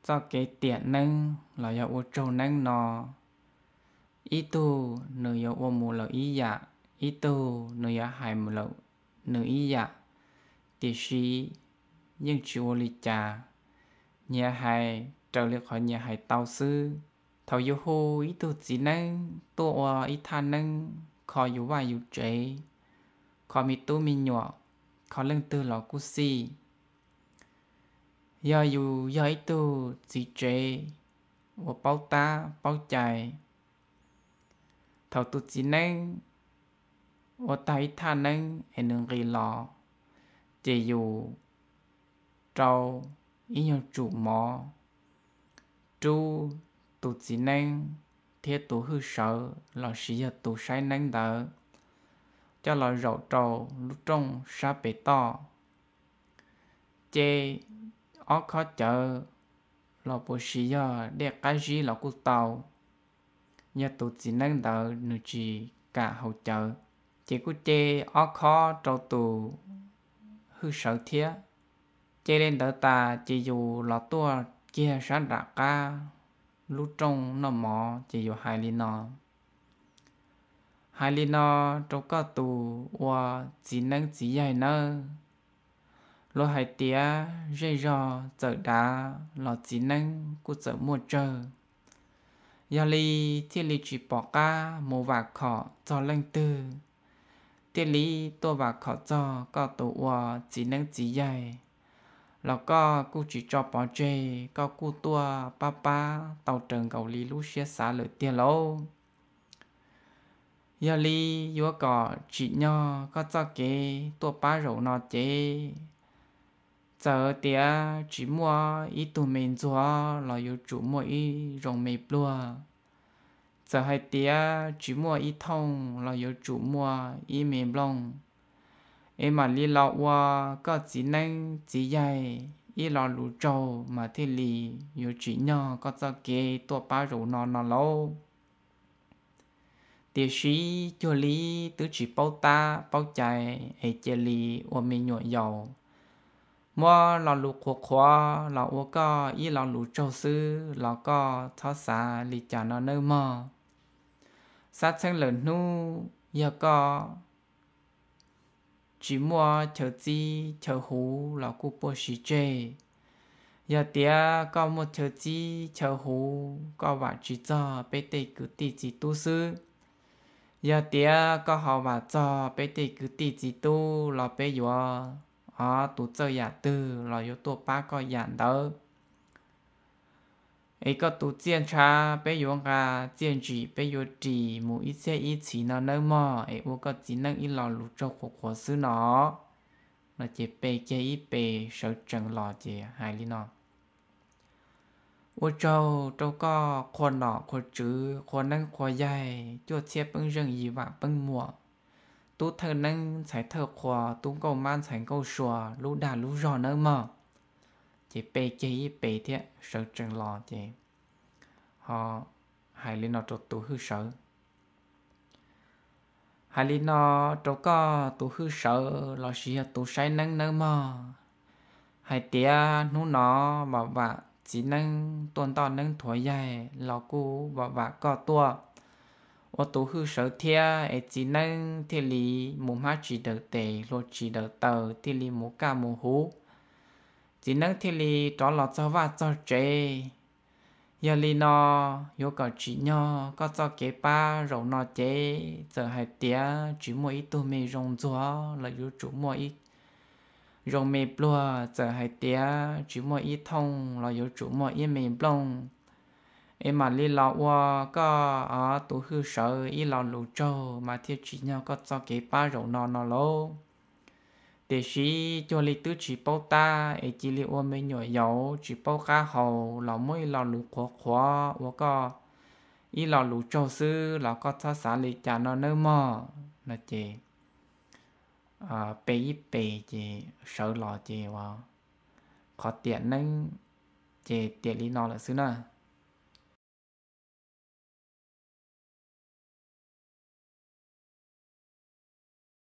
txoj kev tiam neeb los yog ua tsaug neeb no, ib tug nws yuav ua mus lawm ib yam, ib tug nws yuav hais mus lawm nws ib yam, tiam sis yeej tsis ua li cas, nyias hais raws li qhov nyias hais tau xwb. Thaum yus hu ib tug txiv neeb tuaj ua ib thaj neeb kho yus vaj yus tsev, kho me tub me nyuam, kho leej twg los kuj xij. Yog yus yog ib tug txiv tsev uas paub tab paub cai, thaum tus txiv neeb ua tag ib thaj neeb es nws nqis los, ces yus rau ib nyuag tsum mov rub tus txiv neeb thiab tus hwj sawv lossis yog tus saib neeb ntawd coj los zaum rau lub rooj sab pem toj, ces ob khob cawv los puas sis yog dej qab zib los kuj tau, yog tus txiv neeb ntawd nws tsis kam haus cawv, ces kuj ce ob khob rau tus hwj sawv thiab. Ce li ntawd tas ces yus los tuaj kiag sab nram qab lub rooj noj mov ces yus hais li no, hais li no rau koj tus ua txiv neeb txiv yaig nawb. Luag hais tias zej zog txawm dav los txiv neeb kuj txawm muaj tsawg. Yog li thiaj li tsis pom qab mus vam khom txog leej twg, thiaj li tuaj vam khom txog koj tus ua txiv neeb txiv yaig los koj kuj tsis tso pov tseg, koj kuj tuaj pab pab tau raws nkaus li lub siab xav lawm tiag lauj. Yog li yuav kom tsim nyog koj txoj kev tuaj pab zaum no ces txawm tias tsis muaj ib tug me ntxuag los yuav tsum muaj ib zoo me pluag, txawm hais tias tsis muaj ib thooj los yuav tsum muaj ib me nplooj, es mam li los ua koj txiv neeb txiv yaig ib lo lus tsaug mas thiaj li yuav tsim nyog koj txoj kev tuaj pab zaum no no lauj. Tiam sis cuag li twb tsis paub tab paub cai es cia li ua me nyuam yaus, muab lo lus qhuav qhuav los ua koj ib lo lus tsaug xwb los koj txhob xav li cas no nawb mog. Xav txheej lawm hnub yog koj tsis muaj chaw txib chaw huv los kuj puaj sis tseg. Yog tias koj muaj chaw txib chaw huv, koj vam tsis txog peb tej kwv tij txiv tub xwb, yog tias koj ho vam txog peb tej kwv tij txiv tub los peb yuav, o, tus txawj yam twg los yuav tuaj pab koj yam ntawd. Es koj tus txiaj ntshav peb yuav nqa, txiaj ntsim peb yuav ris mus ib txhiab ib txhis no nawb mog, es ua koj txiv neeb ib lo lus tsaug qhuav qhuav xwb no. No ces pe kiag ib pe sawv tsees los ces hais li no: Ua tsaug rau koj qhua nom qhua tswv qhua neeb qhua yaig cuaj txhiab peeb zeej yim vam peeb muam, tub thawj neeb ntxhais thawj qhua tub nkauj mab ntxhais nkauj sua lub dag lub zog nawb mog. Ces pe kiag ib pe thiab sawv tsees los ces ho hais li no rau tus hwj sawv: Hais li no rau koj tus hwj sawv lossis yog tus saib neeb nawb mog, hais tias hnub no vam vam txiv neeb tuaj ntoj neeb thuav yaig los kuj vam vam koj tuaj ua tus hwj sawv thiab es txiv neeb thiaj li mus hmab tsis daws tes hlua tsis daws taw thiaj li mus kaj mus huv, txiv neeb thiaj li rov los txog vaj txog tsev. Yog li no, yuav kom tsim nyog koj txoj kev pab zaum no ces txawm hais tias tsis muaj ib tug me zoo ntxuag los yuav tsum muaj ib zoo me pluag, txawm hais tias tsis muaj ib thooj los yuav tsum muaj ib me nplooj, es mam li los ua koj tus hwj sawv ib lo lus tsaug mas thiaj tsim nyog koj txoj kev pab zaum no no lauj. Tiam sis cuag li twb tsis paub tab es cia li ua me nyuam yaus tsis paub qab hau los muab ib lo lus qhuav qhuav ua koj ib lo lus tsaug xwb los koj txhob xav li cas no nawb mog. No ces pe ib pe ces sawv los ces ua qhov tiam neeb ces tiam li no lawm xwb na.